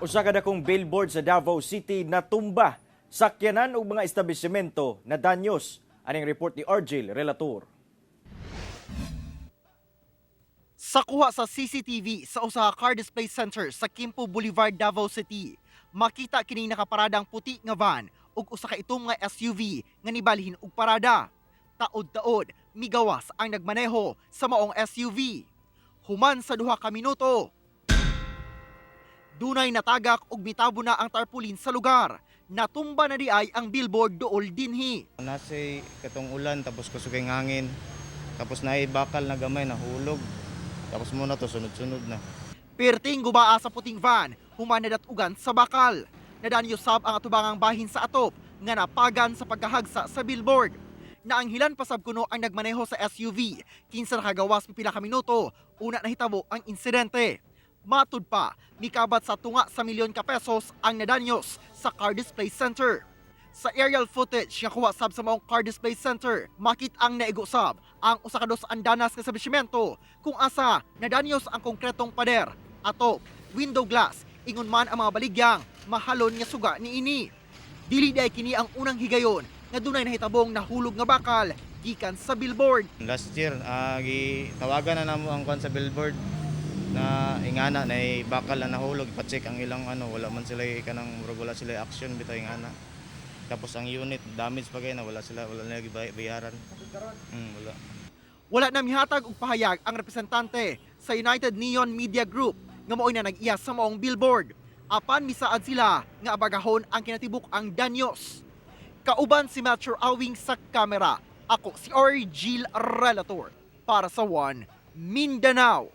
Usa ka dakong billboard sa Davao City natumba. Sakyanan ug mga establishmento na danyos. Aning report ni Argel Relator. Sa kuha sa CCTV sa usa ka car display center sa Quimpo Boulevard, Davao City, makita kini nakaparadang puti nga van ug usa ka itom nga SUV nga nibalhin og parada. Taod-taod, migawas ang nagmaneho sa maong SUV. Human sa 2 ka minuto, dunay natagak ug mitabo na ang tarpaulin sa lugar. Natumba na diay ang billboard duol dinhi. Nasa katong ulan, tapos kusog hangin. Tapos naay bakal na gamay nahulog. Tapos muna to, sunod-sunod na. Perting gubaa sa puting van, human nadatugan sa bakal. Nadanyo sab ang atubangang bahin sa atop nga napagan sa pagkahagsa sa billboard. Naanghilan pa sab kuno ang nagmaneho sa SUV, kinsa nakagawas pipila ka minuto, una nahitabo ang insidente. Matud pa, mikabat sa tunga sa milyon ka pesos ang nadanyos sa car display center. Sa aerial footage nga kuha sab sa maong car display center, makit-ang naigo sab ang usa ka dos andanas nga establishmento kung asa nadanyos ang konkretong pader, atop, window glass, ingon man ang mga baligyang mahalon nga suga niini. Dili diay kini ang unang higayon nga dunay nahitabong nahulog nga bakal gikan sa billboard. Last year, gitawagan na namo ang kwan sa billboard na ingana na bakal na nahulog, pa-check ang ilang ano, wala man sila kanang murag wala sila action bitaw ingana. Tapos ang unit damage pa kay na wala sila, wala na gibayaran. Wala. Wala na mihatag og pahayag ang representante sa United Neon Media Group nga mao'y na nag-iya sa maong billboard. Apan misaad sila nga abagahon ang kinatibuk-ang danyos. Kauban si Matthew Awing sa kamera. Ako si Argil Relator para sa One Mindanao.